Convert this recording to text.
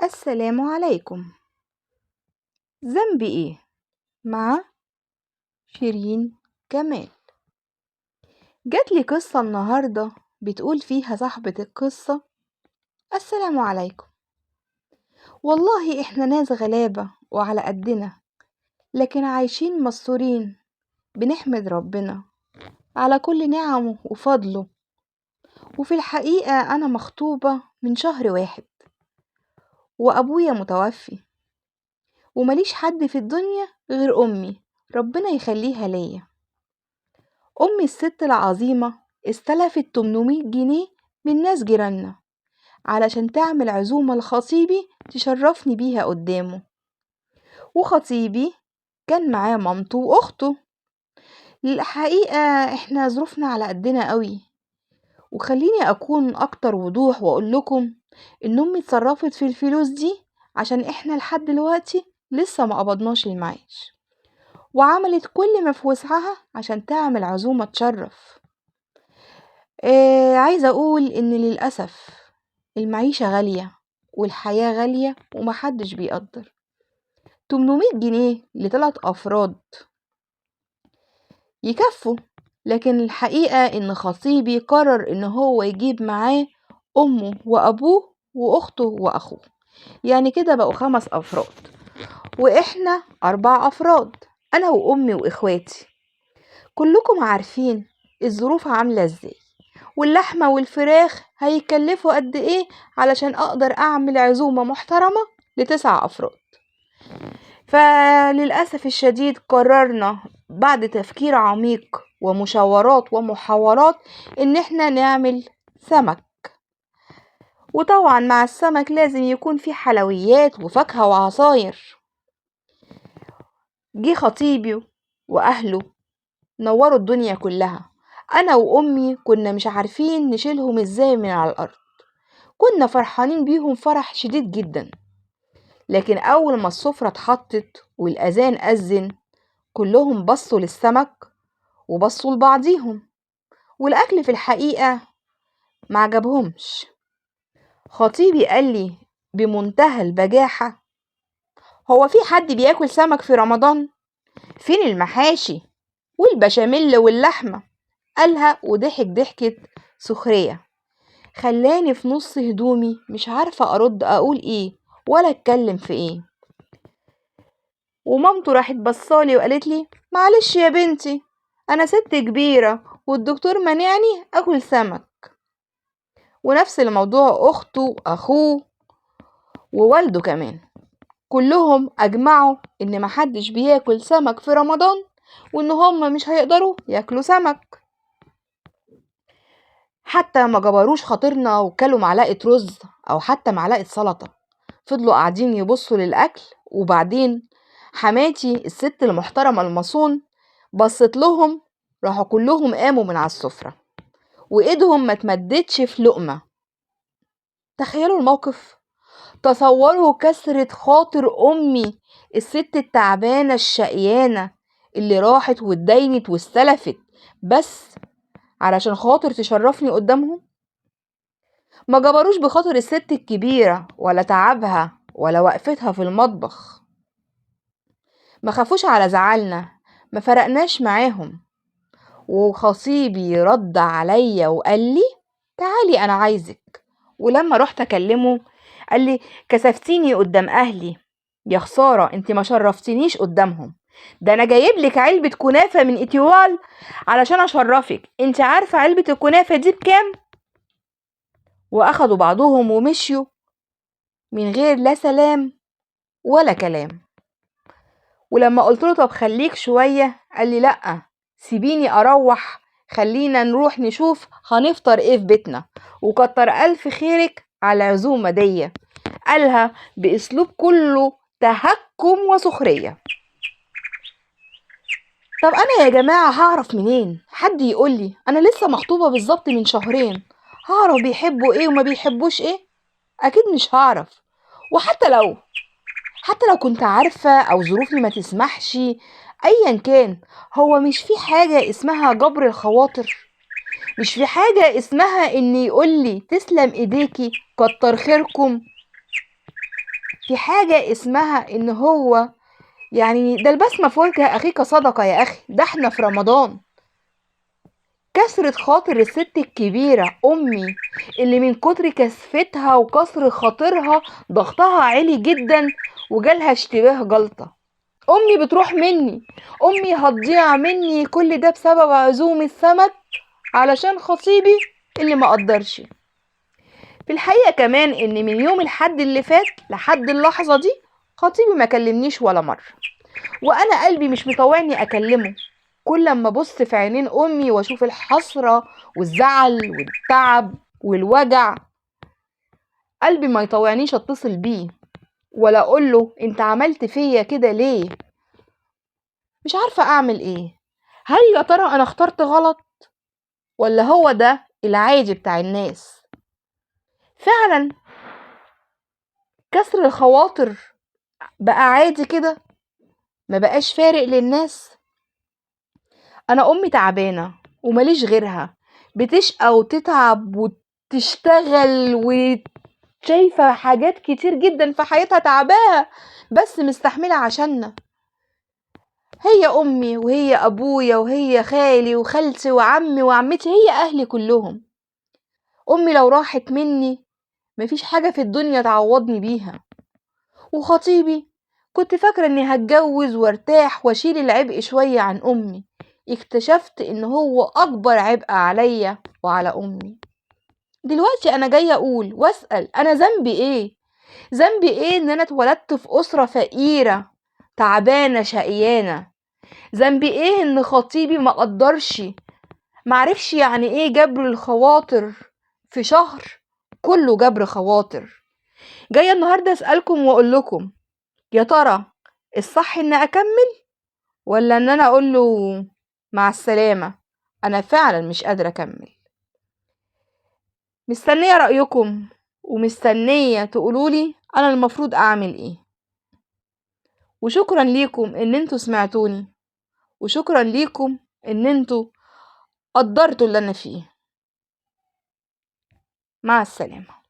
السلام عليكم. ذنبي ايه مع شيرين كمال. جات لي قصة النهاردة بتقول فيها صاحبة القصة: السلام عليكم، والله احنا ناس غلابة وعلى قدنا، لكن عايشين مستورين، بنحمد ربنا على كل نعمه وفضله. وفي الحقيقة أنا مخطوبة من شهر واحد، وأبويا متوفي، ومليش حد في الدنيا غير أمي، ربنا يخليها ليا. أمي الست العظيمة استلفت 800 جنيه من ناس جيراننا علشان تعمل عزومة لخطيبي تشرفني بيها قدامه، وخطيبي كان معاه مامته وأخته. الحقيقة احنا ظروفنا على قدنا قوي، وخليني أكون أكتر وضوح وأقول لكم إن أمي اتصرفت في الفلوس دي عشان احنا لحد دلوقتي لسه ما قبضناش المعاش، وعملت كل ما في وسعها عشان تعمل عزومة تشرف. عايزة أقول إن للأسف المعيشة غالية والحياة غالية ومحدش بيقدر. 800 جنيه لثلاث أفراد يكفوا، لكن الحقيقة إن خطيبي قرر إن هو يجيب معاه أمه وأبوه وأخته وأخوه، يعني كده بقوا 5 أفراد، وإحنا 4 أفراد، أنا وأمي وإخواتي. كلكم عارفين الظروف عاملة إزاي، واللحمة والفراخ هيكلفوا قد إيه علشان أقدر أعمل عزومة محترمة ل9 أفراد. فللأسف الشديد قررنا بعد تفكير عميق ومشاورات ومحاورات إن إحنا نعمل سمك، وطبعا مع السمك لازم يكون في حلويات وفاكهة وعصاير. جه خطيبي وأهله نوروا الدنيا كلها. أنا وأمي كنا مش عارفين نشيلهم إزاي من على الأرض، كنا فرحانين بيهم فرح شديد جدا. لكن أول ما السفرة اتحطت والأذان أذن، كلهم بصوا للسمك وبصوا لبعضيهم، والأكل في الحقيقة ما عجبهمش. خطيبي قال لي بمنتهى البجاحة: هو في حد بياكل سمك في رمضان؟ فين المحاشي والبشاميل واللحمة؟ قالها وضحك ضحكة سخرية، خلاني في نص هدومي مش عارفة أرد أقول إيه ولا أتكلم في إيه. ومامته راحت بصالي وقالت لي: معلش يا بنتي، أنا ست كبيرة والدكتور منعني أكل سمك. ونفس الموضوع أخته وأخوه ووالده كمان، كلهم أجمعوا إن محدش بياكل سمك في رمضان، وإن هم مش هيقدروا ياكلوا سمك. حتى ما جبروش خاطرنا وكلوا معلقة رز أو حتى معلقة سلطة، فضلوا قاعدين يبصوا للأكل. وبعدين حماتي الست المحترمة المصون بصت لهم، راحوا كلهم قاموا من على السفرة وإيدهم ما تمدتش في لقمة. تخيلوا الموقف، تصوروا كسرة خاطر أمي الست التعبانة الشقيانة اللي راحت واتدينت واستلفت بس علشان خاطر تشرفني قدامهم. ما جبروش بخاطر الست الكبيرة ولا تعبها ولا وقفتها في المطبخ، ما خافوش على زعلنا، ما فرقناش معاهم. وخطيبي رد عليا وقال لي: تعالي أنا عايزك. ولما رحت أكلمه قال لي: كسفتيني قدام أهلي، يا خسارة انت ما شرفتنيش قدامهم، ده أنا جايب لك علبة كنافة من إتيوال علشان أشرفك، انت عارفة علبة الكنافة دي بكام؟ وأخدوا بعضهم ومشيوا من غير لا سلام ولا كلام. ولما قلت له طب خليك شوية، قال لي لأ سيبيني أروح، خلينا نروح نشوف هنفطر إيه في بيتنا، وكتر ألف خيرك على العزومة دي. قالها بأسلوب كله تهكم وسخرية. طب أنا يا جماعة هعرف منين؟ حد يقولي، أنا لسه مخطوبة بالظبط من شهرين، هعرف بيحبوا إيه وما بيحبوش إيه؟ أكيد مش هعرف. وحتى لو حتى لو كنت عارفة أو ظروفي ما تسمحش، أيا كان، هو مش في حاجة اسمها جبر الخواطر؟ مش في حاجة اسمها إن يقولي تسلم إيديكي كتر خيركم؟ في حاجة اسمها ان هو يعني ده البسمة في وجه اخيك صدقة يا اخي، ده احنا في رمضان. كسرة خاطر الست الكبيرة امي اللي من كتر كسفتها وكسر خاطرها ضغطها عالي جدا وجالها اشتباه جلطة. امي بتروح مني، امي هتضيع مني، كل ده بسبب عزومة السمك علشان خطيبي اللي ما قدرش. في الحقيقة كمان ان من يوم الحد اللي فات لحد اللحظة دي خطيبي ما كلمنيش ولا مرة، وانا قلبي مش مطوعني اكلمه. كل لما ابص في عينين امي واشوف الحسرة والزعل والتعب والوجع، قلبي ما يطوعنيش اتصل بيه ولا اقول له انت عملت فيا كده ليه. مش عارفة اعمل ايه. هل يا ترى انا اخترت غلط ولا هو ده العادي بتاع الناس؟ فعلا كسر الخواطر بقى عادي كده، ما بقاش فارق للناس. انا امي تعبانة ومليش غيرها، بتشقى وتتعب وتشتغل وشايفة حاجات كتير جدا في حياتها تعباها، بس مستحملة عشاننا. هي امي وهي ابويا وهي خالي وخالتي وعمي وعمتي، هي اهلي كلهم. امي لو راحت مني مفيش حاجة في الدنيا تعوضني بيها. وخطيبي كنت فاكرة اني هتجوز وارتاح واشيل العبء شوية عن امي، اكتشفت ان هو اكبر عبء عليا وعلى امي. دلوقتي انا جاية اقول واسأل انا ذنبي ايه؟ ذنبي ايه ان انا اتولدت في اسرة فقيرة تعبانة شقيانة؟ ذنبي ايه ان خطيبي ما قدرش، ما عرفش يعني ايه جبر الخواطر في شهر كله جبر خواطر؟ جاية النهاردة اسألكم واقول لكم يا ترى الصح ان اكمل ولا ان انا اقول له مع السلامة، انا فعلا مش قادرة اكمل؟ مستنية رأيكم ومستنية تقولولي انا المفروض اعمل ايه. وشكرا ليكم ان انتوا سمعتوني، وشكرا ليكم ان انتوا قدرتوا اللي انا فيه. مع السلامة.